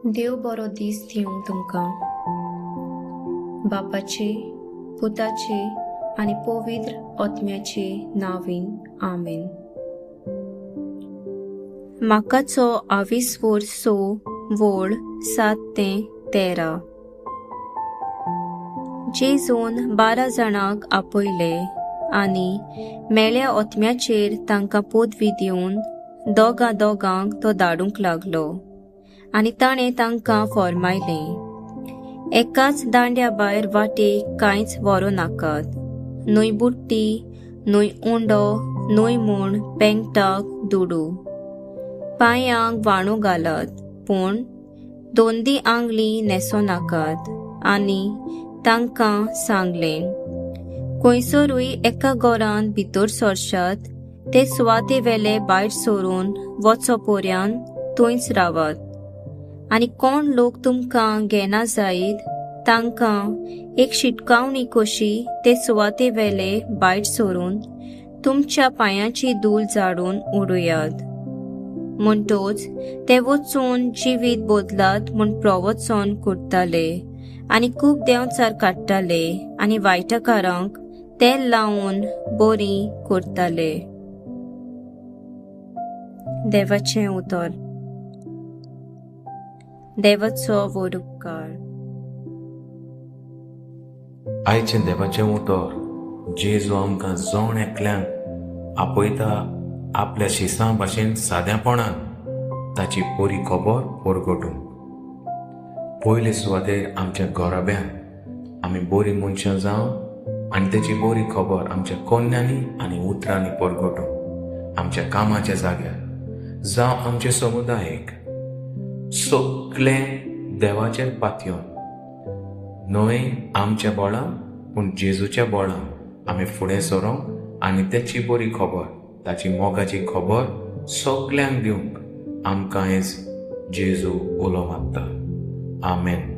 देव बरो दीस दिवं तुमकां. बापाचे, पुताचे आनी पवित्र आत्म्याचे नांवान, आमेन. माकाचो आवीस स वोळ 7 ते 13. जेजून 12 जाणांक आपयले आनी मेळ्या आत्म्याचेर तांकां पदवी दिवन दोगां दोगांक तो धाडूंक लागलो आनी ताणें तांकां फॉर्मायलें, एकाच दांड्या भायर वाटेक कांयच व्हरूं नाकात, न्हय बुट्टी, न्हय उंडो, न्हय म्हूण पेंगटाक दुडू, पांयांक वाणू घालात पूण दोंदी आंगली न्हेसो नाकात. आनी तांकां सांगलें, खंयसरूय एका घरांत भितर सरशात ते सुवाते वेले भायर सरून वचो पर्यंत थंयच रावात. आनी कोण लोक तुमकां घेना जायत तांकां एक शिटकावणी कशी ते सुवाते वेले भायर सरून तुमच्या पांयाची धूल झाडून उडयात. म्हणटोच ते वचून जिवीत बदलात म्हूण प्रवचन करताले आनी खूब देंवचार काडटाले आनी वायटकारांक तेल लावन बरी करताले. देवाचें उतर. देवाचो व्हड उपकार. आयचें देवाचें उतर जेजू आमकां जण एकल्यांक आपयता आपल्या शिसां भाशेन साद्यापणान ताची बरी खबर परगटूंक. पयले सुवातेर आमच्या घराब्यान आमी बरी मनशां जावन आनी तेची बरी खबर आमच्या कोन्यांनी आनी उतरांनी परगटूंक, आमच्या कामाच्या जाग्यार जावं आमचे समुदायेक सगळें देवाचेर पातयेवन, न्हय आमच्या बळान पूण जेजूच्या बळान आमी फुडें सरोंक आनी तेची बरी खबर, ताची मोगाची खबर सगल्यांक दिवंक आमकां आयज जेजू उलो मारता. आमेन.